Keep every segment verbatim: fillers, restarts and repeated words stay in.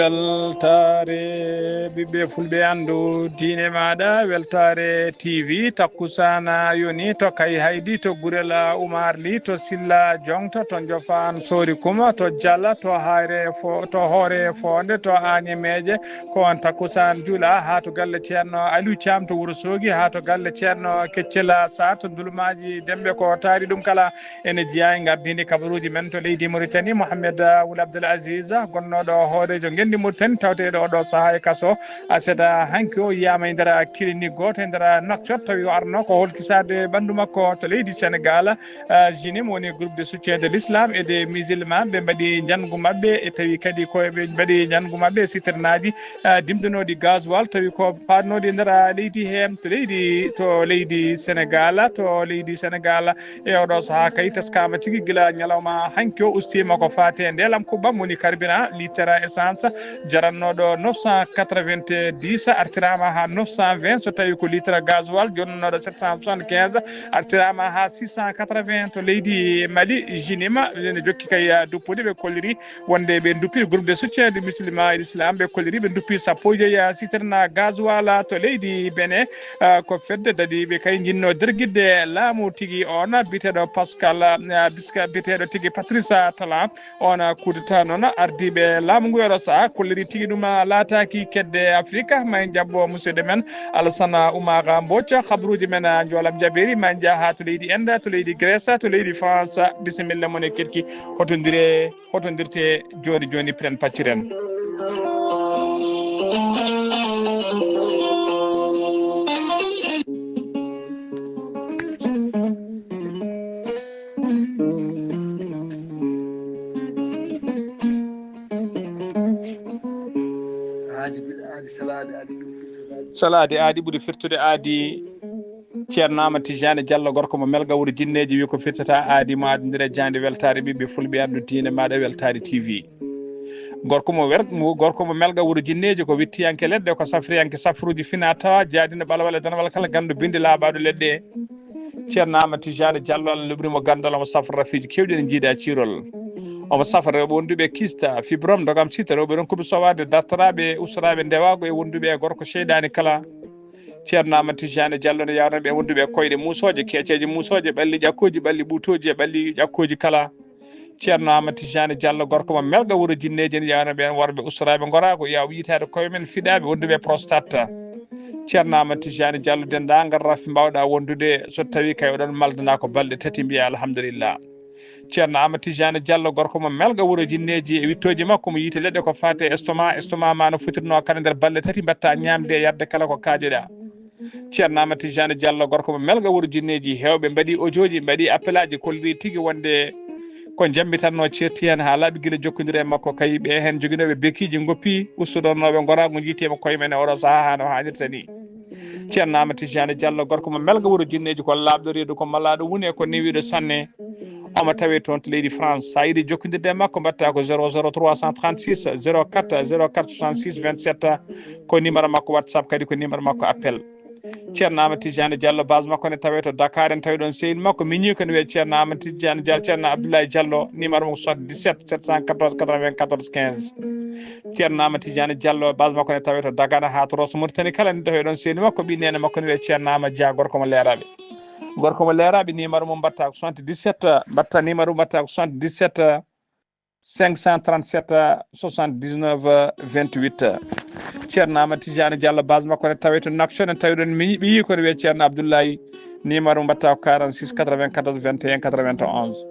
Weltaare ɓiɓɓe fulɓe anndu diine maaɗa, Weltaare T V, takkusaana yoni to Kay Haydi, to Gurel Umar Li, to Silla Joŋto, to Njofaan Soori Kuma, to Jala, to Hayre Fo-, to Hoore Foonde, to Añe Meeje, ko on takkusaan juula haa to galle Ceerno Aliou Caam to Wuro Soogi, haa to galle Ceerno Keccela Saar to Ndulmaaji Demɓe, ko taari ɗum kala. Ene jeyaa e ngardiindi kabaruuji men to leydi Mauritanie, Mohamed Wul Abdel Aziz, gonnooɗo hooreejo ngenndi Mauritanie, tawteeɗo oɗo sahaa e kaso. A seeɗa hanki o yiyaama e nder clinique gooto e nder Nouakchott, tawi o arno ko holkisaade ɓanndu makko to leydi Senegal. Ah, Jinim woni groupe de soutien de l'islam et des musulmans, ɓe mbaɗi njanngu maɓɓe, e tawi kadi ko ɓe mbaɗi njanngu maɓɓe e citernaaji, ah, dimɗanooɗi gasoil, tawi ko paatnooɗi e nder leydi he, to leydi, to leydi Senegal, to leydi Senegal. E oɗo sahaa kay, teskaama tigi gila ñalawma hanki o, ustiima ko faati e ndeelam kubbam, woni carburant, litre essence jarannooɗo neuf cent quatre-vingt-dix, artiraama haa neuf cent vingt, so tawi ko litre gasoil jonnooɗo sept cent soixante-quinze, artiraama haa six cent quatre-vingts. To leydi Mali, Jinima ene jokki kay, ah, duppude, ɓe kolliri wonde ɓe duppi groupe de soutien du musulman et l'islam, ɓe kolliri ɓe duppi sappo e joyi, ah, citerne gasoil to leydi Benin. Ah, ko fedde dadiiɓe kay njinnoo dergidde laamu tigi on, biyeteeɗo Pascal, ah, biska-, biyeteeɗo tigi Patrice Talon. On coup d'État noon, ardiiɓe laamu ngu e oɗo sahaa kolliri tigi ɗum, ah, laataaki kedde Afrika. Ma en njaɓɓo musidɗo men Alassane Oumar Mbodj, habruuji men, ah, njoolam jabeeri, ma en njah haa to leydi Inde, to leydi Grèce, to leydi France. Bisimilla mon e keɗki, hotondire, hotondirte jooni jooni, piren pacciren. Aadi bil aadi, salaade aadi ɓuri firtude aadi. Salaade aadi ɓuri firtude aadi. Ceerno Amadou Tidiane Diallo, gorko mo Melga wuro Jinneeji, wi ko firtata aadi mo adondira jaande weltaare ɓiɓɓe fulɓe, addu diine maaɗa Weltaare T V. Gorko mo wer-, mo, gorko mo Melga wuro Jinneeji, ko wittiyanke leɗɗe, ko safriyanke safruuji fina tawa, jaadino ɓalwal e danwal kala, ganndo bindi laaɓaaɗo leɗɗe. Ceerno Amadou Tidiane Diallo, Allah luɓri mo ganndal, omo safra rafiiji keewɗi ɗi njiida ciirol. Omo safra rewɓe wonduɓe kista, fibrome, dogam sita, rewɓe ronkuɓe sowaade, dartoraaɓe, ustoraaɓe ndewaagu e wonduɓe e gorko seyɗaani kala. Ceerno Amadou Tidiane Diallo ne yaarno ɓe wonduɓe e koyɗe muusooje, keeceeje muusooje, ɓalli ƴakkooji, ɓalli ɓuutooji e ɓalli ƴakkooji kala. Ceerno Amadou Tidiane Diallo, gorko mo Melga wuro Jinneeji, ne yaarno ɓeen worɓe ustoraaɓe ngoraagu, yaaw yiytaade koye men, fiɗaaɓe wonduɓe e prostate. Ceerno Amadou Tidiane Diallo, denndaangal rafi mbaawɗa wondude, so tawii kay oɗon maldana ko balɗe tati, mbiya alhamdulillah. Ceerno Amadou Tidiane Diallo, gorko mo Melga wuro Jinneeji, e wittooji makko mo yiite leɗɗe ko faati e estomac, estomac ma no fotirnoo kala nder balɗe tati, mbaɗta ñaamde e yarde kala ko kaajeɗa. Ceerno Amadou Tidiane Diallo, gorko mo Melga wuro Jinneeji, heewɓe mbaɗi audio ji, mbaɗi appel aji, kolliri tigi wonde ko jambitatnoo ceerti heen haa laaɓi gila jokkondire e makko. Kay ɓe heen joginooɓe bekiiji ngoppi, ustodonnooɓe ngoraagu, njiiteema koye men e oɗo sahaa haa no haanirta ni. Ceerno Amadou Tidiane Diallo, gorko mo Melga wuro Jinneeji, ko laaɓɗo reedu, ko malaaɗo wune, ko newiiɗo sanne. Omo tawee toon to leydi France. So a yiɗi jokkondirde e makko, mbaɗta ko zéro zéro trois cent trente-six zéro quatre zéro quatre soixante-six vingt-sept. Ko numéro makko WhatsApp, kadi ko numéro makko appel. Ceerno Amadou Tidiane Diallo, base makko ne tawee to Dakar, en tawi ɗoon sehil makko miñi ko ne wiyee Ceerno Amadou Tidiane Diallo, Ceerno Abdoulaye Diallo, numéro mum soixante-dix-sept sept cent quatorze quatre-vingt-quatorze quinze. Ceerno Amadou Tidiane Diallo, base makko ne tawee to Dagana haa to Rosso Mauritanie kala, en tawi ɗoon sehil makko, ɓii neene makko ne wiyee Ceerno Amadou Dia, gorko mo Leeraaɓe. Gorko mo Leeraaɓe, numéro mum mbaɗta ko soixante-dix-sept, mbaɗta numéro mum mbaɗta ko soixante-dix-sept cinq cent trente-sept soixante-dix-neuf vingt-huit. Ceerno Amadou Tidiane Diallo, base makko ne tawee to Nouakchott, en tawi ɗoon mi ɓiyi ko ne wiyee Ceerno Abdoulaye, numéro mum mbaɗta ko quarante-six quatre-vingt-quatorze vingt et un quatre-vingt-onze.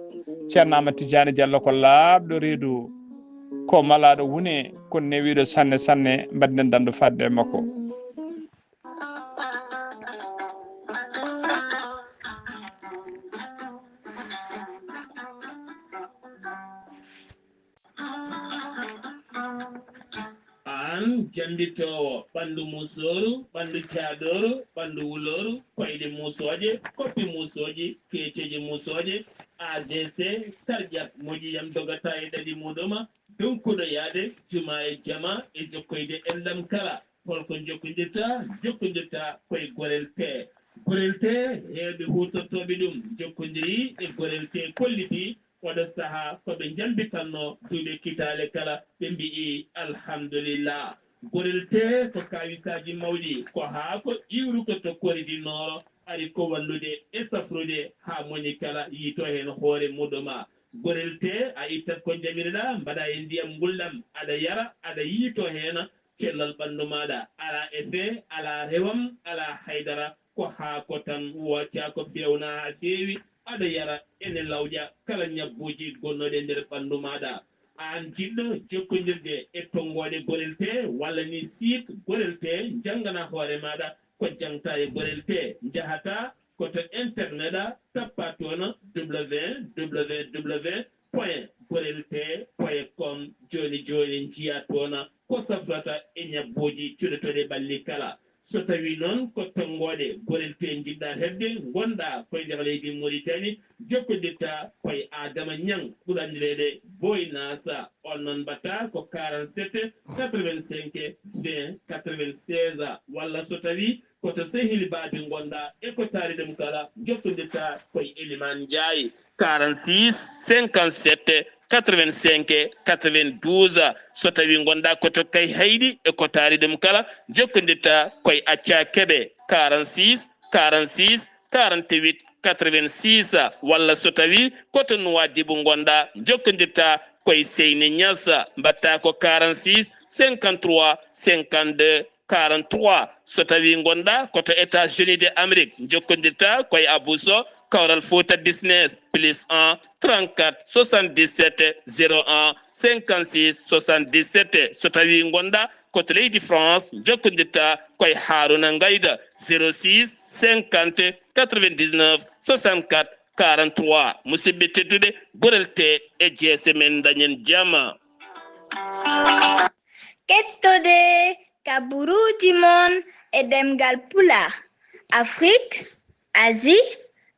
Ceerno Amadou Tidiane Diallo ko laaɓɗo reedu, ko malaaɗo wune, ko newiiɗo sanne sanne, mbaɗden dandu fadde e makko. Aan jannditoowo ɓanndu muusooru, ɓanndu caadooru, ɓanndu wulooru, koyɗe muusooje, koppi muusooji, keeceeje muusooje, A V C, karƴat, moƴƴiyam dogataa e ɗaɗi muuɗum, donkuɗo yahde juma e jama e jokkoyde enɗam kala. Holko njokkondirta? Jokkondirta koye Gorel Tee. Gorel Tee, heewɓe huutortooɓe ɗum njokkondiri e Gorel Tee, kolliti Oɗo sahaa ko ɓe njambitanno duuɓe kitaale kala, ɓe mbi'i, "Alhamdulillah." Gorel tee ko kaawisaaji mawɗi, ko haa ko iwruko to Kori di Nooro, ari ko wallude e safrude haa moni kala yiito heen hoore muɗuma. Gorel tee a ittat ko njamiriɗaa, mbaɗaa e ndiyam ngulɗam, aɗa yara, aɗa yiito heen, cellal ɓanndu maaɗa alaa effet, alaa rewam, alaa haydara, ko haako tan, wooca ko feewna haa feewi, aɗa yara, ene lawƴa kala ñabbuuji gonnooɗi e nder ɓanndu maaɗa. Aan jiɗɗo jokkondirde e tonngooɗe Gorel tee walla ni site Gorel tee, janngana hoore maaɗa ko jaŋta e Gorel tee, njahata ko to internet a, tappa toon www point gorel tee point com. Jooni jooni njiya toon ko safrata e ñabbuuji cuɗotooɗi ɓalli kala. So tawii noon ko tonngooɗe Gorel tee njiɗɗa heɓde, ngonɗa koye nder leydi Mauritanie, jokkondirta koye Adama Ñaŋ, ɓuranireede Boy Nasa. On noon mbaɗta ko quarante-sept quatre-vingt-cinq vingt quatre-vingt-seize, walla so tawii ko to Sehil Baabi ngonɗa e ko taari ɗum kala, jokkondirta koye Eliman Njaay, quarante-six cinquante-sept quatre-vingt-cinq quatre-vingt-douze. So tawii ngonɗa ko to Kayhayɗi e ko taari ɗum kala, jokkondirta koye Acca Kebe, quarante-six quarante-six quarante-huit quatre-vingt-six, walla so tawii ko to Nuwaadibu ngonɗa, jokkondirta koye Seyni Ñas, mbaɗta ko quarante-six cinquante-trois cinquante-deux quarante-trois. So tawii ngonɗa ko to États-Unis de Amérique, jokkondirta koye Abou Sow, Kawral Fouta Business, plus un trente-quatre soixante-dix-sept zéro un cinquante-six soixante-dix-sept. So tawii ngonɗa ko to leydi France, jokkondirta koye Haruna Ngayda, zéro six cinquante quatre-vingt-dix-neuf soixante-quatre quarante-trois. Musidɓe tedduɓe, Gorel tee e jeese men, dañen jama. Kettode kaburuuji mon e ɗemngal Pulaar, Afrik, Asie,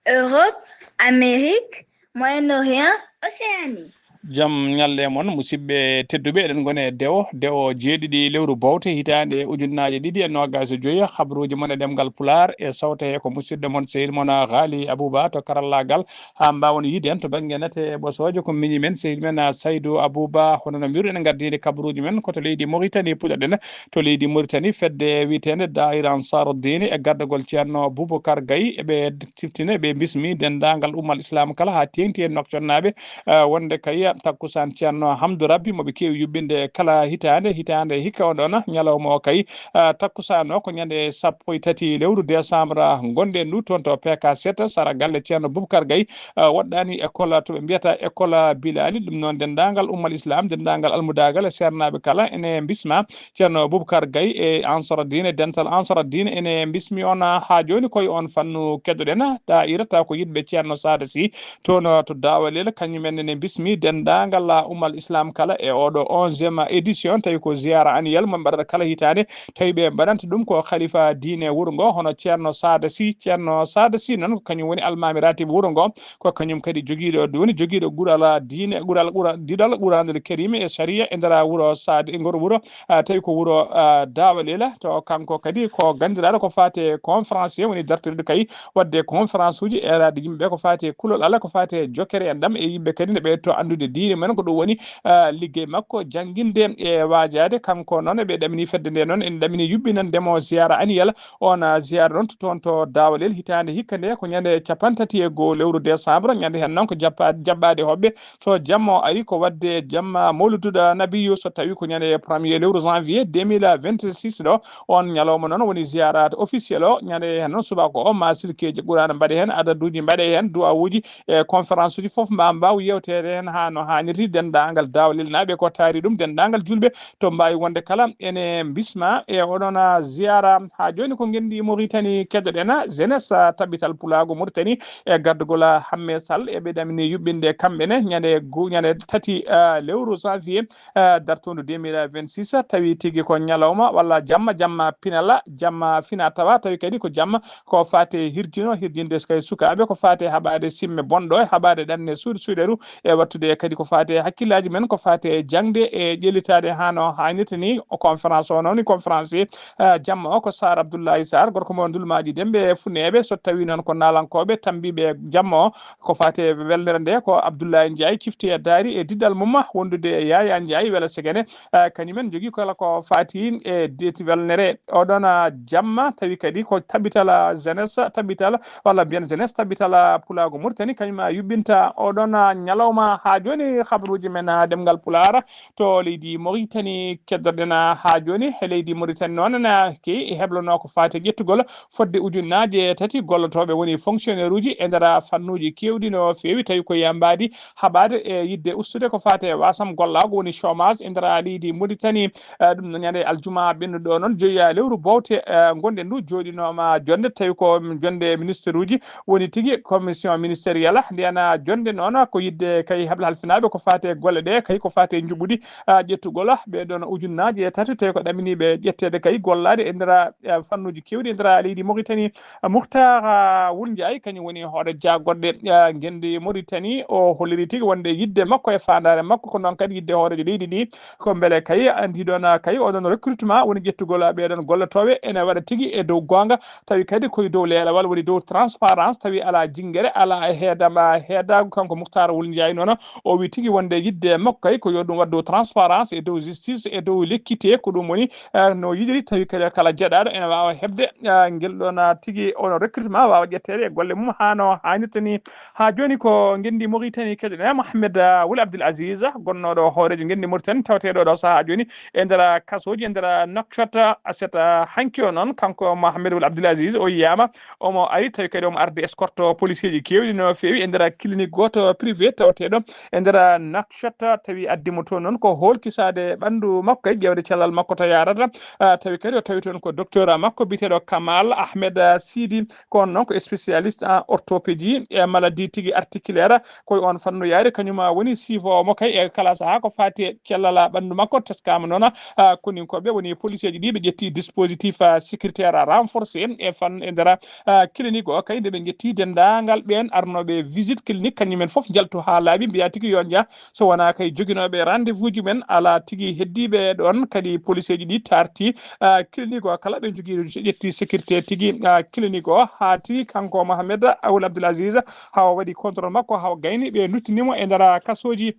Europe, Amérique, Moyen-Orient, Océanie. Jam ñalle mon, musidɓe tedduɓe, eɗen ngoni e dewo, dewo jeeɗiɗi lewru bowte hitaande ujunnaaje ɗiɗi e noogaas e joyi. Habruuji mon e ɗemngal Pulaar e sawte he ko musidɗo mon, sehil mon, Haali Abuba to karallaagal, haa mbaawon yiide en to bannge nate ɓosooje. Ko miñi men, sehil men, Saydu Abuba. Hono no mbiruɗen, ngardiinde kabaruuji men ko to leydi Mauritanie, puɗɗoɗen to leydi Mauritanie, fedde wiyeteende Daayira Ansaaru Diine e gardagol Ceerno Bubakar Gaye, eɓe tiftina, ɓe bismi denndaangal ummal Islam kala, haa teeŋti e nokconnaaɓe, eh, wonde kay takkusaan Ceerno Hamdu Rabbi mo ɓe keewi yuɓɓinde kala hitaande, hitaande hikka on ɗon ñalawma o kay, eh, takkusaan o ko ñande sappo e tati lewru décembre ngonɗen ndu toon to P K sept, sara galle Ceerno Bubakar Gaye, eh, woɗɗaani école to ɓe mbiyata école Bilali. Ɗum noon denndaangal ummal Islam, denndaangal almudaagal e seernaaɓe kala ene bisma Ceerno Bubakar Gaye e Ansara Diine, dental Ansara Diine ene bismi on haa jooni koye on fannu. Keddoɗen daa'ira taw ko yiɗɓe Ceerno Saada Sy toon to Daawalel, kañum en ene bismi denndaangal ummal Islam kala e oɗo onzième édition, tawi ko ziyaara annuel mo ɓe mbaɗata kala hitaande, tawi ɓe mbaɗanta ɗum ko khalifa diine wuro ngo, hono Ceerno Saada Sy. Ceerno Saada Sy noon ko kañum woni almaami raatiiɓe wuro ngo, ko kañum kadi jogiiɗo, woni jogiiɗo ɓural diine, ɓural, ɓural, diɗal Quraanul Kariim e sariya e nder wuro Saade, e ngor wuro, ah, tawi ko wuro, ah, Daawalel. To kanko kadi ko ganndiraaɗo ko faati e conférencier, woni dartinirɗo kay waɗde conférence uji e raade yimɓe ko faati e kulol Allah, ko faati e jokkere enɗam e yimɓe kadi ne ɓe to anndude diine men. Ko ɗum woni, ah, liggey makko, jannginde e waajaade. Kanko noon eɓe ɗamini fedde nde noon, ene ɗamini yuɓɓinande mo ziyaara annuel. On, ah, ziyaara noon to toon to Daawalel hitaande hikka nde ko ñande cappanɗe tati e goo lewru décembre, ñande heen noon ko jappa-, jaɓɓaade hoɓɓe. So jamma o ari ko waɗde jamma mawluduɗo Nabiyu, so tawi ko ñande premier lewru janvier deux mille vingt-six ɗo. On ñalawma noon woni ziyaara officiel o, ñande heen noon subaka o ma silkeeji Qur'aana mbaɗe heen, adaduuji mbaɗe heen, du'awuuji e conférence uji fof ma mbaaw yewteede heen haa no haanirti. Denndaangal Daawalelnaaɓe ko taari ɗum, denndaangal juulɓe to mbaawi wonde kala ene bisma e oɗon ziyaara. Haa jooni ko ngenndi Mauritanie keddoɗen, jeunesse tabital pulaagu Mauritanie e gardugol Hamme Sall, eɓe ɗamini yuɓɓinde kamɓe ne ñande gu-, ñande tati, ah, lewru janvier, ah, dartundu deux mille vingt-six, tawi tigi ko ñalawma walla jamma, jamma pinala, jamma fina tawa, tawi kadi ko jamma ko faate hirjino, hirjinde kay sukaaɓe, ko faate haɓaade simme bonɗo, haɓaade ɗanne suuɗ-, suuɗeru e wattude Kadi ko faati e hakkillaaji men, ko faati e jaŋde e ƴellitaade haa no haanirta ni. O conférence o noon, conférence, eh, jamma o ko Sarr Abdoulaye Sarr, gorko mo Ndulmaaji Demɓe Funeeɓe, so tawi noon ko naalankooɓe tambiiɓe jamma o. Ko faati e welnere nde ko Abdoulaye Ndiaye cifti e daari e diɗal mum wondude e Yaya Ndiaye Wela Segene. Eh, kañumen njogii kala ko faati e deeti welnere oɗon, ah, jamma, tawi kadi ko tabital, ah, jeunesse, tabital walla mbiyen jeunesse, tabital, ah, pulaagu Mauritanie, kañum, ah, yuɓɓinta oɗon, ah, ñalawma. Haa jooni, habaruuji men, ah, ɗemngal Pulaar to leydi Mauritanie keddoɗen, ah, haa jooni. E leydi Mauritanie noon, na ke heblono ko faati e ƴettugol fodde ujunnaaje tati gollotooɓe woni fonctionnaire uji e nder fannuuji keewɗi no feewi, tawi ko yambaadi haɓaade e yiɗde ustude ko faati e wasam gollaagu woni chômage e nder leydi Mauritanie. Eh, ɗum noon ñande aljuma ɓennuɗo noon, joyi lewru bowte, eh, ngonɗen ndu jooɗinooma jonde, tawi ko jonde ministre uji woni tigi commission ministérielle. Ndeen jonde noon ko yiɗde kay hebla halfinaaɓe ko faati e golle ɗe, kay ko faati e njuɓɓudi, ah, ƴettugol ɓee ɗoon ujunnaaje e tati, tawi ko ɗaminiiɓe ƴetteede kay gollaade e nder, eh, fannuuji keewɗi e nder leydi Mauritanie. Muhtar, ah, Wul Njaay, kañum woni hoore jagorɗe, ah, ngenndi Mauritanie. O holliri tigi wonde yiɗde makko e faandaare makko, ko noon kadi yiɗde hooreejo leydi ndi, ko mbele kay, andi ɗoon, ah, kay oɗon recrutement woni ƴettugol, ah, ɓee ɗoon gollotooɓe ene waɗa tigi e dow goonga, tawi kadi koye dow leelawal, woni dow transparence, tawi alaa jinngere, alaa e heedama, heedaagu. Kanko Muhtar Wul Njaay noon, o wi tigi wonde yiɗde makko kay ko yo ɗum waɗ dow transparence e dow justice e dow lekkite, ko ɗum woni, eh, no yiɗiri, tawi kala, kala jeɗaaɗo ene waawa heɓde, eh, ngel ɗoon, ah, tigi on recrutement waawa ƴetteede e golle mum haa no haanirta ni. Haa jooni ko ngenndi Mauritanie keɗoɗen Mohamed, ah, Wul Abdul Aziz, gonnooɗo hooreejo ngenndi Mauritanie, tawateeɗo ɗo sahaa jooni e nder kasooji, e nder Nouakchott. Aset, ah, hanki o noon, kanko Mohamed Wul Abdul Aziz, o yiyaama omo ari, tawi kadi omo arde escorte policier ji keewɗi no feewi e nder clinique gooto privé tawateeɗo e nder Nouakchott, tawi addi mo toon noon ko hoolkisaade ɓanndu makko e ƴeewde cellal makko to yaarata. Ah, tawi kadi o tawi toon ko docteur makko biyeteeɗo Kamal Ahmed, ah, Sidi, ko on noon ko spécialiste en orthopédie e maladie tigi articulaire, ko e on fannu yaari, kañum woni siifoowo mo kay e kala sahaa ko faati e cellal ɓanndu makko. Teskaama noon, ah, koninkooɓe woni policier ji ɗi ɓe ƴetti dispositif, ah, sécuritaire renforcé e fan, e nder, ah, clinique o kay, nde ɓe ƴetti denndaangal ɓeen arnooɓe visite clinique, kañum en fof njaltu haa laaɓi, mbiya tigi yo njah, so wonaa kay joginooɓe rendez-vous ji men alaa tigi heddiiɓe ɗoon. Kadi policier ji ɗi taarti, ah, clinique o kala ɓe njogii ɗum, so ƴetti sécurité tigi, ah, clinique o haa tigi kanko Mohamed Awul Abdul Aziz, hawa waɗi contrôle makko, hawa gayni ɓe nuttinimo e nder kasooji.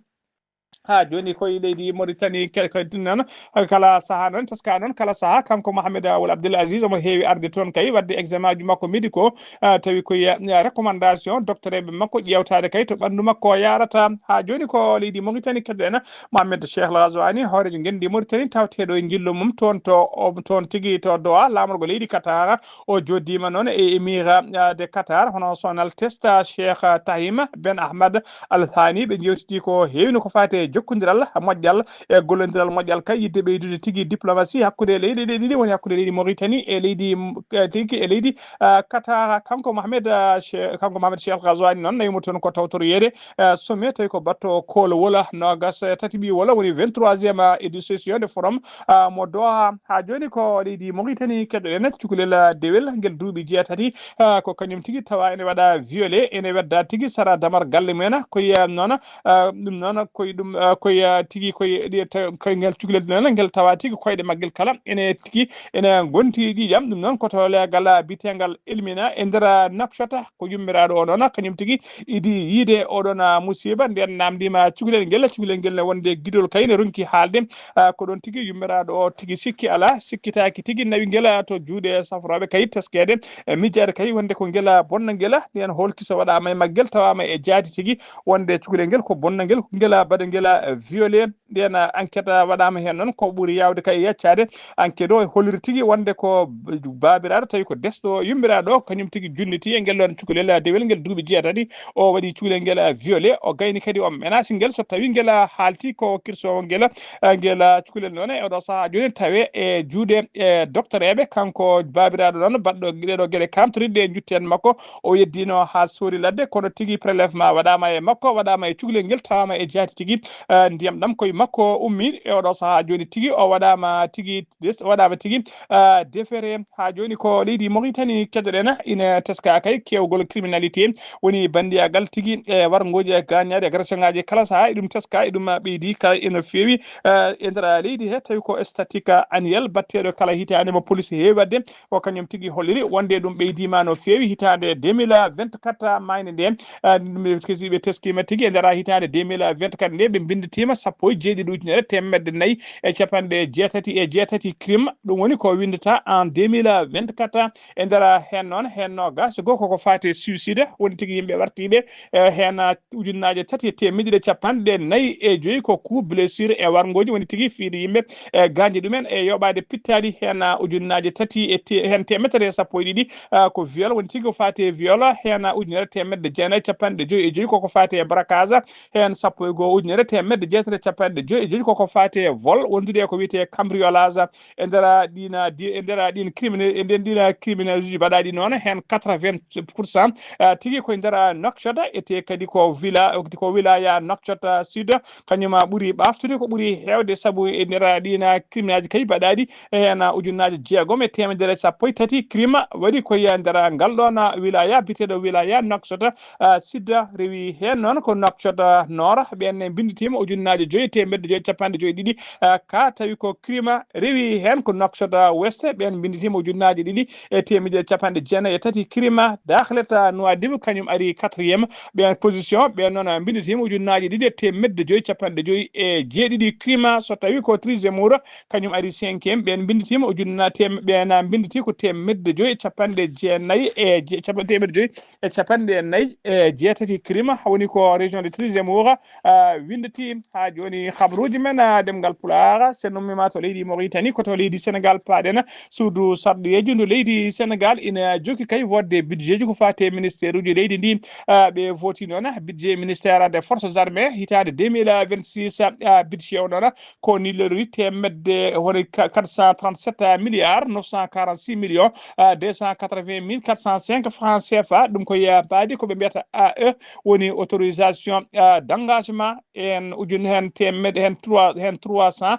Haa jooni koye leydi Mauritanie ke-, ke-, noon, kala sahaa noon, teska noon, kala sahaa, kanko Mohamed Awul Abdul Aziz omo heewi arde toon kay waɗde examen ji makko médicaux, ah, tawi koye, ah, recommandation docteur ɓe makko ƴeewtaade kay to ɓanndu makko o yaarata. Haa jooni ko leydi Mauritanie keɗoɗen Mohamed Cheikh Al Ghazouani, hooreejo ngenndi Mauritanie, tawateeɗo e njillu mum toon to, o, toon tigi to Doha, laamorgo leydi Qatar. O jooɗiima noon e Émirat, ah, de Qatar, hono Son Altesse, ah, Cheikh, ah, Tahim Ben Ahmed Al Thani. Ɓe njeewtidi ko heewni ko faati e jokkondiral moƴƴal e gollondiral moƴƴal kay, yiɗde ɓeydude tigi diplomatie hakkunde leyɗe ɗe ɗiɗi, woni hakkunde leydi Mauritanie e leydi, mm, eh, tigi e leydi, ah, Qatar. Kanko Mohamed, ah, Che-, kanko Mohamed Cheikh Ghazouani noon, nawi mo toon ko tawtoroyeede, ah, sommet, tawi ko baɗɗo koolo wola, noogas e tati ɓiy wola, woni vingt-troisième, ah, édition de forum, ah, mo Doha. Haa jooni ko leydi Mauritanie keɗoɗen, cukalel, ah, dewel ngel duuɓi jeetati, ah, ko kañum tigi tawa ene waɗa violé, ene wedda tigi sara damar galle mumen. Ko yiya noon, ah, ɗum noon, koye ɗum, ah, koye, ah, tigi, koye ɗi-, ta-, koye ngel cukalel noon, ngel tawa tigi koyɗe maggel kala ene tigi ene ngonti ƴiiƴam. Ɗum noon ko to leegal, ah, biyeteengal Elmina e nder, ah, Nouakchott, ko yummiraaɗo o noon, kañum tigi idi yiide oɗon, ah, musiba. Nden namdima cukalel ngel, cukalel ngel ne wonde gidol kay ne ronki haalde, ah, ko ɗon tigi yummiraaɗo o tigi sikki alaa, sikkitaaki tigi nawi ngel, ah, to juuɗe safrooɓe kay teskeede, e miijaade kay wonde ko ngel, ah, bonna ngel. Nden hoolkiso waɗaama e maggel, tawaama e jaati tigi wonde cukalel ngel ko bonna ngel, ko ngel, ah, baɗa ngel, ah, violé. Nden, ah, enquête, ah, waɗaama heen noon, ko ɓuri yaawde kay yaccaade. Enquête o e holliri tigi wonde ko baabiraaɗo, tawi ko desɗo yummiraaɗo, kañum tigi junniti e ngel ɗoon cukalel, ah, dewel ngel duuɓi jeetati. O waɗi cukalel ngel, ah, violé. O gayni kadi o menace ngel, so tawi ngel, ah, haalti ko kirsowo ngel, ah, ngel, ah, cukalel noon. E oɗo sahaa jooni tawe e juuɗe, e docteur eɓe, kanko baabiraaɗo noon, baɗɗo ɗeɗo geɗe kamtoriɗe e njutten makko. O yeddino haa soori ladde, kono tigi prélèvement waɗaama e makko, waɗaama e cukalel ngel, tawaama e jaati tigi. eh, ndiyam ɗam koye makko ummi e oɗo sahaa jooni tigi, o waɗaama tigi, des-, waɗaama tigi, eh, defere. Haa jooni ko leydi Mauritanie keɗoɗen, ina teska kay kewgol criminalité, woni banndiyagal tigi e warngooji e gaañaaɗi e agression ŋaaji kala sahaa, eɗum teska, eɗum ɓeydi kala ina feewi, eh, e nder leydi he, tawi ko statistique annuel batteeɗo kala hitaande mo police heewi waɗde, ko kañum tigi holliri wonde ɗum ɓeydiima no feewi hitaande deux mille vingt-quatre maayde nde. Ah, ɗum ɓe kesi-, ɓe teskiima tigi e nder hitaande deux mille vingt-quatre nde, ɓe mbinnditiima sappo e jeeɗiɗi ujunere teemedde nayi e capanɗe jeetati e jeetati crime. Ɗum woni ko winndata en deux mille vingt-quatre. E nder heen noon, heen noogaas e goo koko faati e suicide, woni tigi yimɓe wartiiɓe, e heen, ah, ujunnaaje tati e teemedde ɗiɗi e capanɗe nayi e joyi ko coup, blessure e warngooji, woni tigi fiide yimɓe e gaañde ɗumen e yoɓaade pittaali, heen, ah, ujunnaaje tati e te-, heen teemedde tati e sappo e ɗiɗi, ah, ko viol, woni tigi ko faati e viol, heen, ah, ujunere teemedde jeenayi e capanɗe joyi e joyi koko faati e braquage, heen sappo e goo ujunere teemedde jeetati e capanɗe joyi e joyi koko faati e vol, wondude e ko wiyetee cambriolage. E nder ɗiin, di-, e nder ɗiin criminel, e nder ɗiin crimineluji mbaɗaaɗi noon, heen quatre-vingts pour cent, ah, tigi ko e nder Nouakchott, etee kadi ko wila-, ko wilaya Nouakchott, ah, Sud, kañum ɓuri ɓaaftude ko ɓuri heewde, sabu e nder ɗiin criminelaaji kay mbaɗaaɗi, e heen ujunnaaje jeegom e teemedere sappo e tati crime waɗi ko e nder ngal ɗoon wilaya, biyeteeɗo wilaya Nouakchott, ah, Sud, rewi heen noon ko Nouakchott, ah, Nord, ɓeen ne mbinnditiima ujunnaaje joyi e teemedde joyi e capanɗe joyi e ɗiɗi, ah, ka tawi ko crime, rewi heen ko Nouakchott, ah, Ouest, ɓeen mbinnditiima ujunnaaje ɗiɗi e teemedde capanɗe jeenayi e tati crime, Dakhlet, ah, Nouadhibou, kañum ari quatrième, ɓeen position, ɓeen noon mbinnditiima ujunnaaje ɗiɗi e teemedde joyi capanɗe joyi e jeeɗiɗi crime. So tawi ko Treizième Mour, kañum ari cinquième, ɓeen mbinnditiima ujunna-, tem-, ɓeen mbinnditi ko teemedde joyi e capanɗe jeenayi e je-, capa-, teemedde joyi e capanɗe nayi e jeetati crime, woni ko région de Treizième Mour, ah, winnditi. Haa jooni, habruuji men, ah, ɗemngal Pulaar, so en ummiima to leydi Mauritanie, ko to leydi Sénégal paaɗen. Suudu sarɗiyeeji ndu leydi Sénégal ina jokki kay woodde budget ji ko faati e ministère uji leydi ndi. Ah, ɓe vooti noon budget ministère des forces armées hitaande deux mille vingt-six, ah, budget o noon ko ni lorri teemedde, woni ka-, quatre cent trente-sept milliards neuf cent quarante-six millions, ah, deux cent quatre-vingt mille quatre cent cinq francs C F A. Ɗum ko, ah, mbaadi ko ɓe mbiyata A E, woni autorisation, ah, d'engagement. En ujun heen teemedde, heen trois, heen trois cent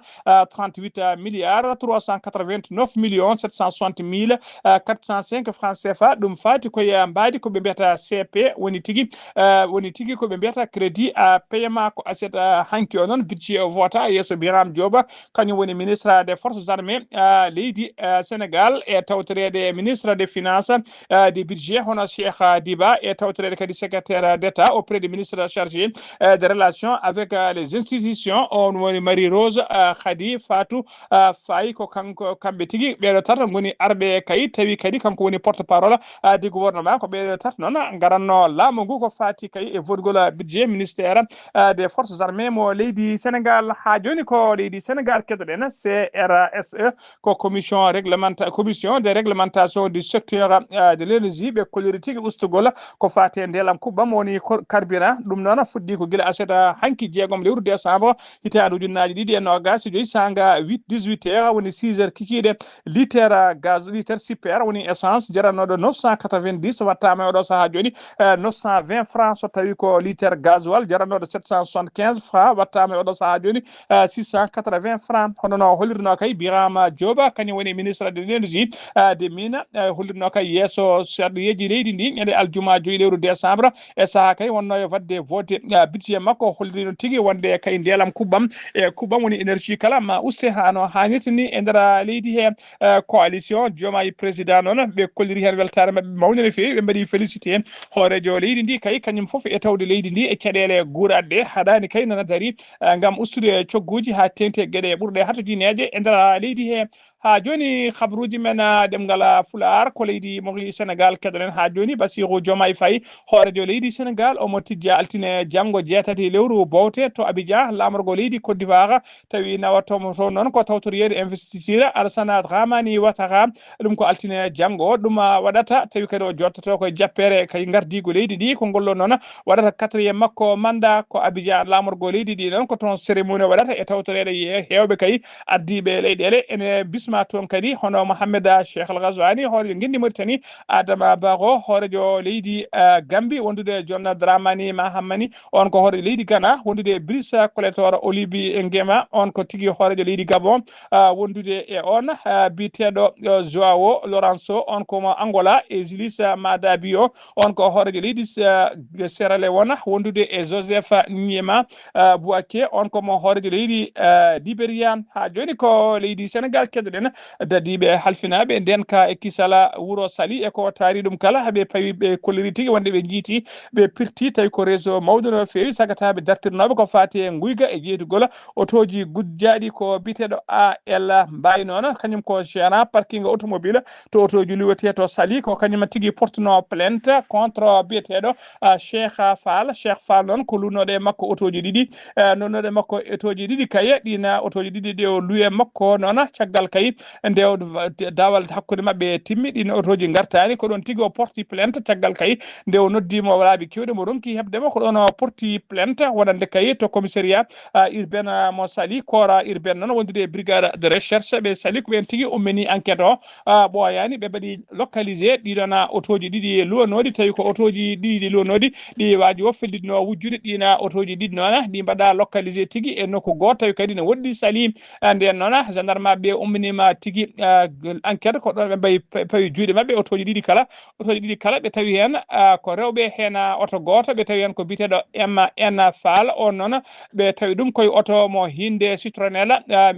trente-huit milliards trois cent quatre-vingt-neuf millions sept cent soixante mille quatre cent cinq francs C F A. Ɗum faati ko e mbaadi ko ɓe mbiyata C P, woni tigi, eh, woni tigi ko ɓe mbiyata crédit à paiement, ko assiette, eh, hanki o noon budget o voota yeeso Birame Diop, kañum woni ministre des forces armées, eh, leydi, eh, Sénégal, e tawtoreede ministre des finances, eh, du budget, hono Cheikh, eh, Diba, e tawtoreede kadi secrétaire d'État auprès du ministre chargé, eh, des relations avec, eh, les institutions, on woni Marie Rose, eh, Khady Fatou, eh, Faye. Ko kanko, kamɓe tigi ɓeeɗo tata ngoni arɓe kay, tawi kadi kanko woni porte-parole, eh, du gouvernement. Ko ɓeeɗo tata noon ngaranno laamu ngu ko faati kay e votgol budget ministère, eh, des forces armées mo leydi Sénégal. Haa jooni ko leydi Sénégal keɗoɗen, C R S E, ko commission réglementa-, commission de réglementation du secteur, euh, de l'énergie, ɓe kolliri tigi ustugol ko faati e ndeelam kubbam, woni ko-, carburant. Ɗum noon fuɗɗi ko gila aset, euh, hanki jeegom lewru décembre hitaande ujunnaaji ɗiɗi e noogaas e joyi, saanga huit, dix-huit heures, woni six heures kikiiɗe, litre, euh, gaz, litre super, woni essence, jarannooɗo neuf cent quatre-vingt-dix, wattaama e oɗo sahaa jooni, euh, neuf cent vingt francs. So tawi ko litre gasoil, jarannooɗo sept cent soixante-quinze francs, wattaama e oɗo sahaa jooni, eh, six cent quatre-vingts francs. Hono no hollirnoo kay Birama Diop, kañum woni ministre de l'énergie, eh, de mine, eh, hollirnoo kay yeeso sarɗiyeeji leydi ndi ñande aljuma joyi lewru décembre. E sahaa kay wonnoo e waɗde vote, eh, budget makko, hollirino tigi wonde kay ndeelam kubbam, e kubbam woni énergie kala ma uste haa no haanirta ni e nder leydi he. Eh, coalition Diomaye président noon, ɓe kolliri heen weltaare maɓɓe mawnde no feewi, ɓe mbaɗi félicité heen hooreejo leydi ndi kay, kañum fof e tawde leydi ndi e caɗeele guuraaɗe ɗe, haɗaani kay nana darii, eh, ngam ustude cogguuji haa teeŋti e geɗe ɓurɗe hatojineede e nder leydi he. Haa jooni, habruuji men, ah, ɗemngal, ah, Pulaar, ko leydi Mauritanie, Sénégal keɗoɗen. Haa jooni, Bassirou Diomaye Faye, hooreejo leydi Sénégal, omo tijja altine janngo jeetati lewru bowte to Abidjan, laamorgo leydi Côte d'Ivoire, tawi nawatoomo toon noon ko tawtoriyeede investiture Alassane Dramane Ouattara. Ɗum ko altine janngo ɗum, ah, waɗata, tawi kadi o jooɗoto ko e jappeere kay ngardiigu leydi ndi. Ko ngol ɗoo noon waɗata quatrième makko mandat ko Abidjan, laamorgo leydi ndi noon ko toon cérémonie waɗata e tawtoreede e heewɓe kay ardiiɓe leyɗeele ene bis- ma toon kadi hono Mohamed, ah, Cheikh Al Ghazouani, hoorejo ngenndi Mauritanie, Adama Barrow, hoorejo leydi, ah, Gambie, wondude John Dramani Mahamani, on ko hoorejo leydi Ghana, wondude Brice Cléthor Oligui Nguema, on ko tigi hoorejo leydi Gabon, ah, wondude e on, ah, biyeteeɗo, ah, Joao Lourenço, on ko mo Angola, e Julius Maada Bio, on ko hoorejo leydi, ah, Sierra Leone, wondude e Joseph Niema, ah, Boaké, on ko mo hoorejo leydi, ah, Liberia. Haa jooni ko leydi Senegal keɗoɗen, dadiiɓe halfinaaɓe ndeenka e kisala wuro Saly e ko taari ɗum kala, ɓe pawi, ɓe kolliri tigi wonde ɓe njiiti, ɓe pirti, tawi ko réseau mawɗo no feewi, sagataaɓe dartirnooɓe ko faati e nguyga e jeytugol otooji gujjaaɗi ko biyeteeɗo A L Mbaye noon, kañum ko gérant parking automobile to otooji luwetee to Saly, ko kañum tigi portuno plainte contre biyeteeɗo, ah, Cheikh Fall. Cheikh Fall noon ko lunnooɗo e makko otooji ɗiɗi, eh, lunnooɗo e makko otooji ɗiɗi kay, ɗiin otooji ɗiɗi ɗi o luwi e makko noon, caggal kay nde o daawal hakkunde maɓɓe timmi, ɗiin otooji ngartaani, ko ɗoon tigi o porti plainte, caggal kay nde o noddi mo laabi keewɗi, mo ronki heɓde mo, ko ɗoon o porti plainte, wonande kay to commissariat, ah, urbaine, ah, mo Saly, corps urbain noon wondude e brigade de recherche ɓe Saly, ko ɓeen tigi ummini enquête o, ah, ɓooyaani, ɓe mbaɗi localisé ɗiɗon, ah, otooji ɗiɗi luwanooɗi, tawi ko otooji ɗiɗi luwanooɗi ɗi waaji o fellitnoo wujjude, ɗiin otooji ɗiɗi noon, ɗi mbaɗa localisé tigi e nokku gooto, tawi kadi ne woɗɗi Saly. Ah, ndeen noon, gendarme ɓe umminiima tigi, ah, enquête, ko ɗoon ɓe mbayi pa-, pawi juuɗe maɓɓe, otooji ɗiɗi kala, otooji ɗiɗi kala, ɓe tawi heen, ah, ko rewɓe, heen, ah, oto gooto, ɓe tawi heen ko biyeteeɗo M N Fall, on noon, ɓe tawi ɗum koye oto mo hinnde Citroën, ah,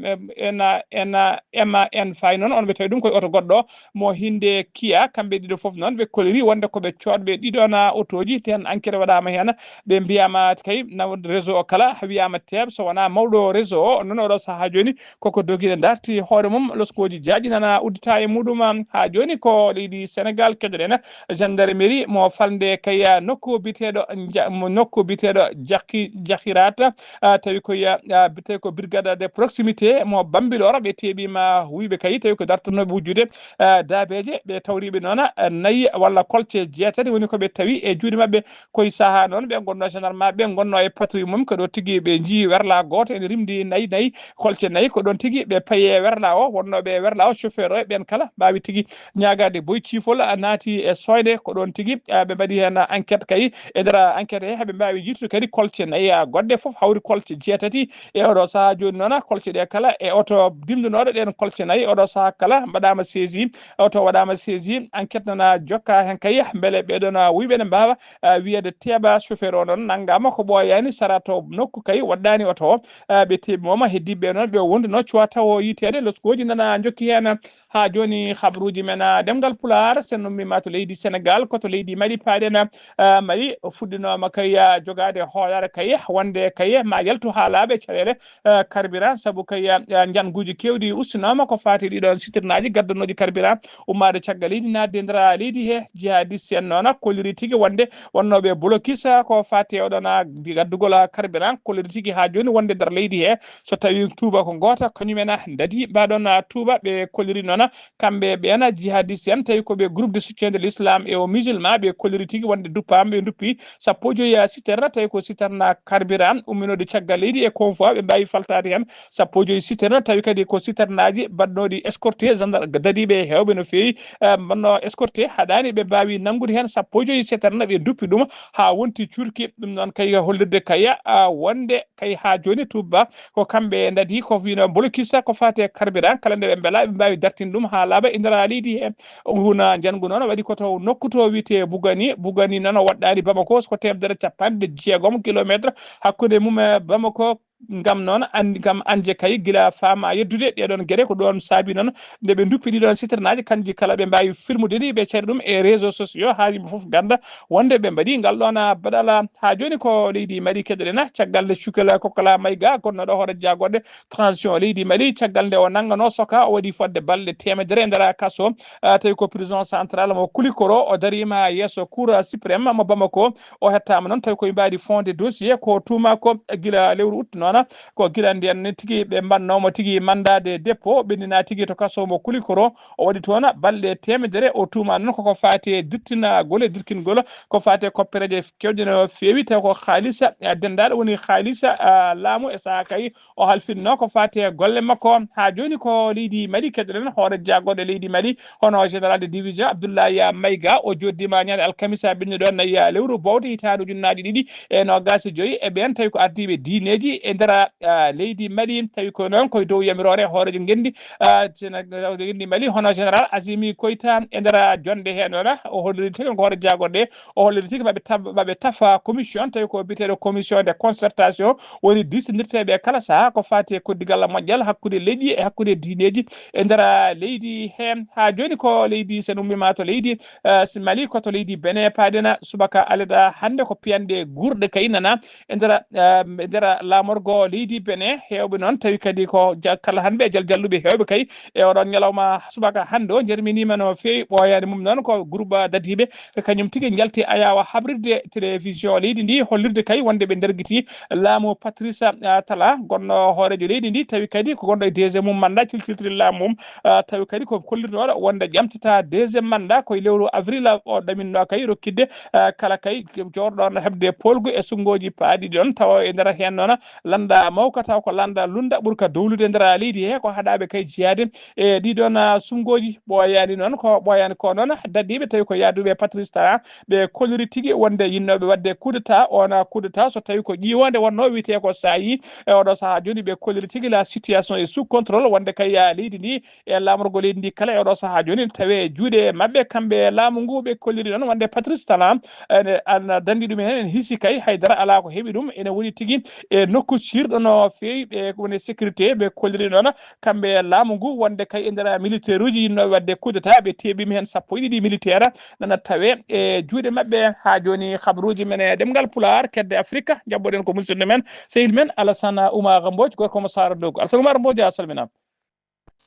M N Fall noon, on ɓe tawi ɗum koye oto goɗɗo mo hinnde Kia. Kamɓe ɗiɗo fof noon, ɓe koliri wonde ko ɓe coodɓe ɗiɗon otooji, te heen enquête waɗaama heen, ɓe mbiyaama kay na réseau o kala wiyaama teeɓ, so wonaa mawɗo réseau o, noon oɗo sahaa jooni, koko dogi ne darti hoore mum, loskooji jaaƴi nana uddita e muɗum. Haa jooni ko leydi Senegal keɗoɗen, gendarmerie mo falnde kay nokku biyeteeɗo Nja-, mo nokku biyeteeɗo Jaki-, Jakirat, ah, tawi ko ya-, ah, bi-, tawi ko brigade de proximité mo Bambilor, ɓe teeɓiima wuyɓe kay, tawi ko dartanooɓe wujjude, ah, daabeeje, ɓe tawriiɓe noon, ah, nayi walla kolce jeetati woni ko ɓe tawi e juuɗe maɓɓe. Koye sahaa noon, ɓe ngonnoo gendarme ɓe ngonnoo e patrouille mum, ko ɗo tigi ɓe njii werla gooto ene rimdi nayi, nayi, kolce nayi, ko ɗoon tigi ɓe payi e werla o, wonnooɓe e werla o, chauffeur o e ɓeen kala mbaawi tigi ñaagaade boy ciifol, a naati e sooyde, ko ɗoon tigi, a, ɓe mbaɗi heen enquête kay, e nder enquête he, haɓe mbaawi jiitu kadi kolce nayi, a, goɗɗe fof hawri kolce jeetati. E oɗo sahaa jooni noon, kolce ɗe kala e oto dimndunooɗo ɗeen kolce nayi, oɗo sahaa kala mbaɗaama saisie, oto waɗaama saisie, enquête nana jokka heen kay, mbele ɓee ɗoon wuyɓe ne mbaawa, a, wiyeede teeɓa chauffeur o noon nanngaama ko ɓooyaani sara to nokku kay waɗɗaani oto o, a, ɓe teeɓi mo ma heddiiɓe noon ɓe wonduno cuwa tawo yiteede loskooji nana jokki heen. Haa jooni, habruuji men, ah, ɗemngal Pulaar, sen ummiima to leydi Senegal, ko to leydi Mali paaɗen. Ah, Mali fuɗɗinooma kay, ah, jogaade hoolaare kay, wonde kay ma yaltu haa laaɓe caɗeele, ah, carburant, sabu kay, ah, ah, njannguuji keewɗi ustinooma ko faati ɗiɗoon citernaaji gaddanooji carburant ummaade caggal leydi naatde e nder leydi he. Jihadiste en noon kolliri tigi wonde wonnooɓe blocus, ah, ko faati e oɗon, ah, gaddugol, ah, carburant, kolliri tigi haa jooni wonde nder leydi he. So tawii tuuba ko ngoota, kañum en, ah, ndadi mbaɗon, ah, tuuba, ɓe kolliri noon, ah, kamɓe ɓeen, ah, jihadiste en, tawi ko ɓe groupe de soutien de l'islam et aux musulmans, ɓe kolliri tigi wonde duppaama, ɓe nduppi sappo e joyi, ah, citerne, tawi ko citerne carburant umminoɗi caggal leydi e convoi, ɓe mbaawi faltaade heen sappo e joyi citerne, tawi kadi ko citernaaji mbaɗnooɗi escorté, gendarme dadiiɓe heewɓe no feewi, ah, mbaɗnoo escorté, haɗaani ɓe mbaawi nanngude heen sappo e joyi citerne, ɓe nduppi ɗum haa wonti cuurki. Ɗum noon kay hollirde kay, ah, wonde kay haa jooni tuuba ko kamɓe ndadi ko wiyno blocus ko faati e carburant, kala nde ɓe mbela, ɓe mbaawi dartinde ɗum haa laaɓa e nder leydi he. Nguna njanngu noon waɗi ko to nokku to wiyetee Bugani. Bugani noon o waɗɗaani Bamako, ko teemedere capanɗe jeegom kilometre hakkunde mum e Bamako. Ngam noon, anndi, ngam anje kay gila faama yeddude ɗeɗon geɗe, ko ɗoon saabi noon nde ɓe nduppi ɗiɗon citernaaji, kanji kala ɓe mbaawi filmude ɗi, ɓe cari ɗum e réseaux sociaux haa yimɓe fof gannda wonde ɓe mbaɗi ngal ɗoon, ah, baɗala. Haa jooni ko leydi Mali keɗoɗen, ah, caggal nde Cukel Kokola Mayga, gonnooɗo hoore jaagonde transition leydi Mali, caggal nde o nannganoo soka, o waɗi fodde balɗe teemedere e nder kaso, ah, tawi ko prison central mo Koulikoro, o dariima yeeso Cour suprême mo Bamako, o hettaama noon, tawi ko ɓe mbaɗi fondé dossier, ko tuuma ko gila lewru août noon. Ko gila ndeen tigi ɓe mbaɗnoomo tigi mandat de dépôt, ɓenndinaa tigi to kaso mo Kulikoro. O waɗi toon balɗe teemedere. O tuumaa noon koko faati e dirtinagol e dirtingol ko faati e koppereeje keewɗe no feewi, tawi ko haalisa, eh, denndaaɗo woni haalisa, ah, laamu e sahaa kay o halfinno ko faati e golle makko. Haa jooni ko leydi Mali keɗoɗen, hoore jaagorɗe leydi Mali, hono général de division Abdoulaye Maïga, o jooɗdiima ñande alkamisa ɓennuɗo nayi lewru bowte hitaande ujunnaaji ɗiɗi e noogaas e joyi. E ɓeen tawi ko ardiiɓe diineeji e nder, ah, leydi Mali, tawi ko noon koye dow yamiroore hooreejo ngenndi, ah, géné-, ngenndi Mali, hono général Azimi Koita. E nder jonde heen noon, o holliri tigi ko hoore jaagorɗe, o holliri tigi maɓe tab-, maɓe tafa commission, tawi ko biyeteeɗo commission de concertation, woni diisindirteeɓe kala sahaa ko faati e koddigal moƴƴal hakkunde leƴƴi e hakkunde diineeji e nder leydi heen. Haa jooni ko leydi, so en ummiima to leydi, eh, si Mali, ko to leydi Benin paaɗen. Subaka aleda hannde ko piyanɗe guurɗe kay nana e nder, eh, e nder laamorgo leydi Benin. Heewɓe noon tawi kadi ko ja-, kala hannde e jal-, jalluɓe heewɓe kay e oɗon ñalawma subaka hannde o njerminiima no feewi. Ɓooyaani mum noon ko groupe dadiiɓe, kañum tigi njalti ayaawa habrirde télévision leydi ndi, hollirde kay wonde ɓe ndargiti laamu Patrice, ah, Talon, gonɗo hooreejo leydi ndi, tawi kadi ko gonɗo e deuxième mum mandat, cilciltiri laamu mum, ah, tawi kadi ko kollirnooɗo wonde ƴamtata deuxième mandat koye lewru avril o ɗaminnoo kay rokkitde, ah, kala kay jooɗɗo heɓde poolgu e sunngooji paaɗi ɗon, tawa e nder heen noon lannda mawka taw ko lannda lunnda ɓurka dowlude nder leydi he, ko haɗaaɓe kay jiyaade e ɗiɗon, ah, sunngooji. Ɓooyaani noon ko, ɓooyaani ko noon dadiiɓe tawi ko yaaduɓe Patrice Talon, ɓe kolliri tigi wonde yinnooɓe waɗde coup d'état. Oon coup d'état so tawi ko ƴiiwoonde wonnoo wiyetee ko saayi, e oɗo sahaa jooni ɓe kolliri tigi la situation est sous contrôle, wonde kay, ah, leydi ndi e laamorgo leydi ndi kala e oɗo sahaa jooni tawi e juuɗe maɓɓe kamɓe e laamu ngu. Ɓe kolliri noon wonde Patrice Talon ene, ana danndi ɗum heen, ene hiisi kay haydara alaa ko heɓi ɗum, ene woni tigi e nokku ciirɗo no feewi, ɓe woni sécurité. Ɓe kolliri noon kamɓe e laamu ngu wonde kay e nder militaire uji yinnooɓe waɗde coup d'état, ɓe teeɓiima heen sappo e ɗiɗi militaire nana tawe e juuɗe maɓɓe. Haa jooni habaruuji men e ɗemngal Pulaar, kedde Afrika, njaɓɓoɗen ko musidɗo men, sehil men Alassane Oumar Mbodj, gorko mo Saara Dogo. Alassane Oumar Mbodj, a salminaama.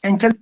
En cal-,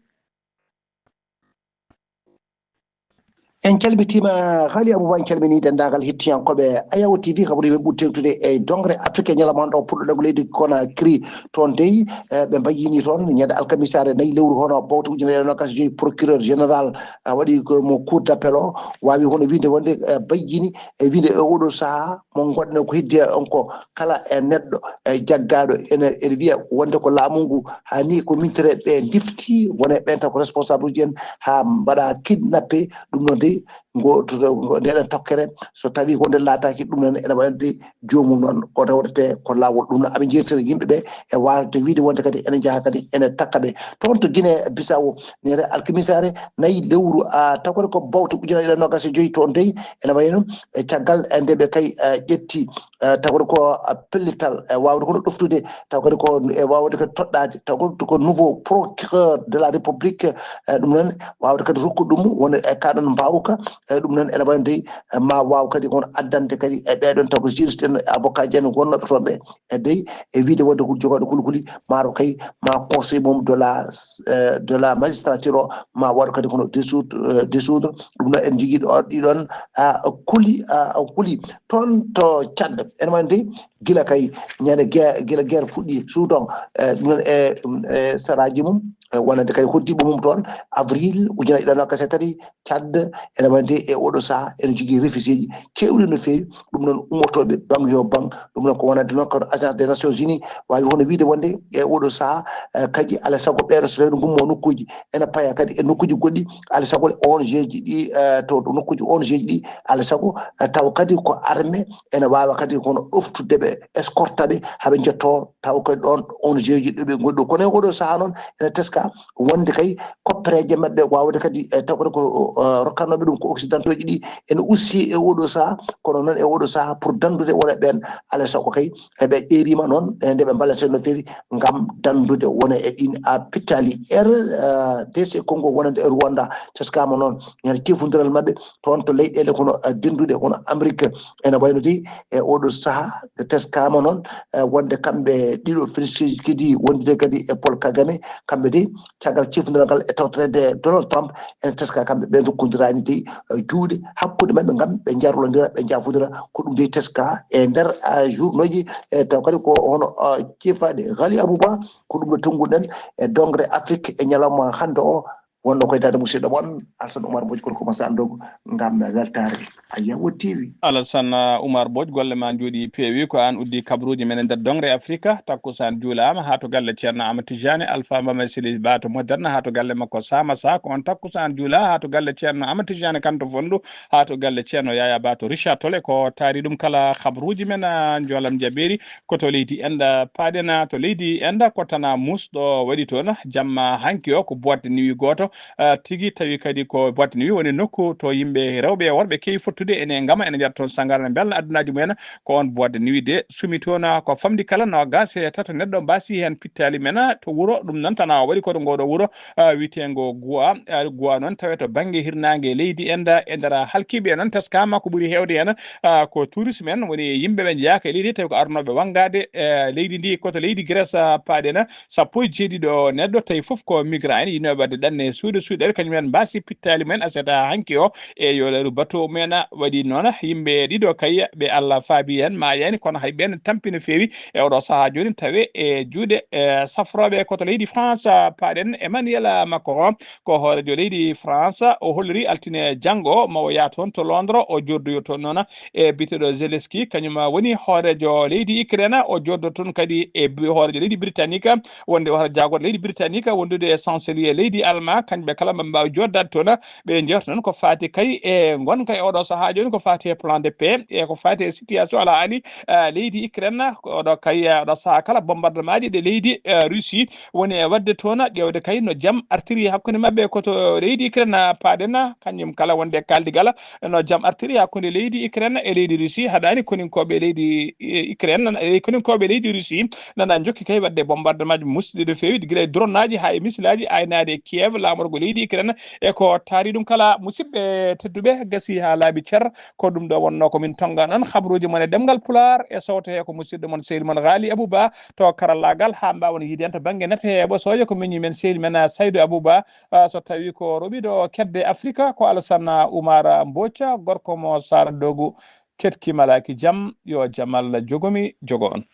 en calmitiima, Haali Abouba, en calminii denndaangal hettiyankooɓe Ayaw T V, kabaruuji men ɓuri teeŋtude e doŋre Afrique e ñalawma hannde o, puɗɗo ɗagu leydi Conakry. Toon dey, eh, ɓe mbayyini toon ñande alkamisaare nayi lewru hono bowte ujunere e noogaas e joyi, procureur général, ah, waɗi ko mo cour d'appel o, waawi hono wiide wonde, eh, mbayyini e wiide e oɗo sahaa mo ngoɗɗen ko heddi on ko kala e neɗɗo, e jaggaaɗo ene, ene wiya wonde ko laamu ngu haa ni ko mintire ɓe ndifti, wona e ɓen taw ko responsable uji en haa mbaɗa kidnappé. Ɗum noon dey, ngo, to, to, ngo, ndeɗen tokkere, so tawi wonde laataaki ɗum noon, ene waɗande joomum noon ko rewretee ko laawol. Ɗum noon, aɓe njeertira yimɓe ɓe e waawde wiide wonde kadi ene njaha kadi ene takka ɓe. Toon to Guinée Bissau, nere alkamisaare nayi lewru, a, taw kadi ko bowte ujunere ɗiɗi e noogaas e joyi toon dey, ene wayi no, e caggal, e, nde ɓe kay, e, ƴetti, e, taw kadi ko, e, pellital, e, waawde kono ɗoftude, taw kadi ko, e, waawde kadi toɗɗaade, taw kadi ko nouveau procureur de la République, e, ɗum noon waawde kadi rokkude ɗum woni e kaɗon mbaawka, e, ɗum noon ene wayi no dey, e, ma waaw kadi kono addande kadi e ɓeɗon taw ko juriste en, avocat ji en wonnooɓe toon ɓe, e dey, e wiide wonde ko jogooɗo kulkuli, maaro kay ma conseil mum de la, eh, de la magistrature o, ma waɗ kadi kono dissoudre, eh, dissoudre. Ɗum noon en njogii ɗo ɗiɗon, ah, kuli, ah, kuli. Toon to Tchad, ene waɗi de gila kay ñande ge-, gila guerre fuɗɗi Soudan, eh, ɗum noon e, e saraaji mum, e wonande kadi hoddiiɓe mum toon, avril ujunere ɗiɗi e noogaas e tati, Tchad ene wonde e oɗo sahaa ene jogii réfugiéji keewɗi no feewi. Ɗum noon, ummotooɓe baŋ yo baŋ, ɗum noon ko wonande noon kono Agence des Nations Unies waawi hono wiide wonde e oɗo sahaa, eh, kadi alaa sago ɓeeɗo so tawii no ngummoo nokkuuji ene paya kadi e nokkuuji goɗɗi, alaa sago O N G ji ɗi, eh, to, to nokkuuji O N G ji ɗi, alaa sago, eh, tawa kadi ko armée ene waawa kadi kono ɗoftude ɓe, escorta ɓe haa ɓe njettoo taw ko ɗoon O N G ji ɗo ɓe ngoni ɗo. Kono e oɗo sahaa noon ene teska wonde kay koppereeje maɓɓe waawde kadi, e, taw kadi ko, o, o, rokkannooɓe ɗum ko occidentaux ji ɗi ene usti e oɗo sahaa, kono noon e oɗo sahaa pour danndude wona ɓeen alaa sago kay eɓe ƴeeriima noon, e nde ɓe mballata no feewi ngam danndude wona e ɗiin a pittaali R, eh, D C Congo wonande e Rwanda. Teskaama noon ñande tefundiral maɓɓe toon to leyɗeele kono, eh, dennduɗe kono Amérique ene wayno dey e oɗo sahaa ɓe teskaama noon, eh, wonde kamɓe ɗiɗo Félix Tshisekedi wondude kadi e Paul Kagame, kamɓe dey caggal cifondiral ngal e tawtoreede Donald Trump, ene teska kamɓe ɓe ndokkondiraani dey, eh, juuɗe hakkunde maɓɓe ngam ɓe njarlondira, ɓe njafondira. Ko ɗum dey teska e nder, eh, journaux ji, e taw kadi ko hono, eh, cifaade Ghali Abouba, ko ɗum ɗo tonnguɗen e dongre Afrique e ñalawma hannde o. Wonno koye daande musidɗo mon Alsan Oumar Mbodj, gorko mo Sandogo, ngam weltaare Ayawo T V. Alassane Oumar Mbodj, golle ma njooɗi peewi. Ko aan uddi kabaruuji men e nder dongre Afrika. Takkusaan juulaama haa to galle Ceerno Amadou Tidiane, Alpha Mama Sili Ba to Moderne, haa to galle makko Samassa. Ko oon takkusaan juula haa to galle Ceerno Amadou Tidiane Kanto Fondo, haa to galle Ceerno Yaya Ba to Richard Tolle. Ko taari ɗum kala kabaruuji men, a, njoolam jabeeri. Ko to leydi Enda paaɗen, to leydi Enda ko Tana Mus ɗo waɗi toon jamma hanki o, ko boîte de nuit gooto, ah, tigi tawi kadi ko boîte de nuit woni nokku to yimɓe rewɓe e worɓe keewi fottude ene ngama, ene njara toon sangara, ne mbelna addunaji mumen. Ko on boîte de nuit de sumi toon, ah, ko famɗi kala noogaas e tato neɗɗo mbaasi heen pittaali men, ah, to wuro. Ɗum noon tana o waɗi ko to ngooɗo wuro, ah, wiyeteengo Goua. Ah, Goua noon tawe to bannge hirnaange leydi Enda, e nder halkiiɓe noon teskama ko ɓuri heewde heen, ah, ko touriste men woni yimɓe ɓe njeyaaka e leydi, tawi ko arnooɓe wanngaade, eh, leydi ndi. Ko to leydi Grèce, ah, paaɗen, sappo e jeeɗiɗo neɗɗo, tawi fof ko migrant en, yinooɓe waɗde ɗanne suuɗe suuɗere, kañum en mbaasi pittaali mumen aset hanki o. E yo leeru bateau mumen waɗi noon, yimɓe ɗiɗo kay ɓe Allah faabi heen maayaani, kono hay ɓeen tampi no feewi. E oɗo sahaa jooni tawe e juuɗe, eh, safrooɓe. Ko to leydi France, ah, paaɗen, Emmanuel Macron ko hooreejo leydi France, o holliri altine janngo ma o yaha toon to Londres, o jooɗoyo toon noon e biyeteeɗo Zelensky, kañum woni hooreejo leydi Ukraine, o jooɗoto toon kadi e bi-, hooreejo leydi Britannique, wonde o hara jaagorɗo leydi Britannique, wondude e chancelier leydi Allemagne, kañɓe kala ɓe mbaawi jooɗdaade toon. Ɓe njewta noon ko faati kay e ngonka e oɗo sahaa jooni, ko faati e plan de paix, e ko faati e situation ala haali, eh, leydi Ukraine. Ko oɗo kay, eh, oɗo sahaa kala bombardement ji ɗe leydi, eh, Russie woni e waɗde toon, ƴeewde kay no jam artiri hakkunde maɓɓe. Ko to leydi Ukraine paaɗen, kañum kala wonde e kaaldigal, no jam artiri hakkunde leydi Ukraine e leydi Russie. Haɗaani koninkooɓe leydi, eh, Ukraine, eh, koninkooɓe leydi Russie nana njokki kay waɗde bombardement ji musidɗi no feewi, gila e drone aji haa e missile aji aynaade e Kiev, laamorgo leydi Ukraine. E ko taari ɗum kala, musidɓe tedduɓe, gasi haa laaɓi cer. Ko ɗum ɗo wonno ko min tonga noon habaruuji mon e ɗemngal Pulaar, e sowto he ko musidɗo mon sehil mon Ghali Abouba to karallaagal, haa mbaawon yiide en to bannge nate e ɓosooje. Ko miñi men sehil men, ah, Saydou Abouba, ah, so tawi ko roɓiɗo kedde Afrika ko Alassane Oumar Mbodj, gorko mo Sara Dogu. Ketki malaaki jam, yo jam Allah jogomi jogo on.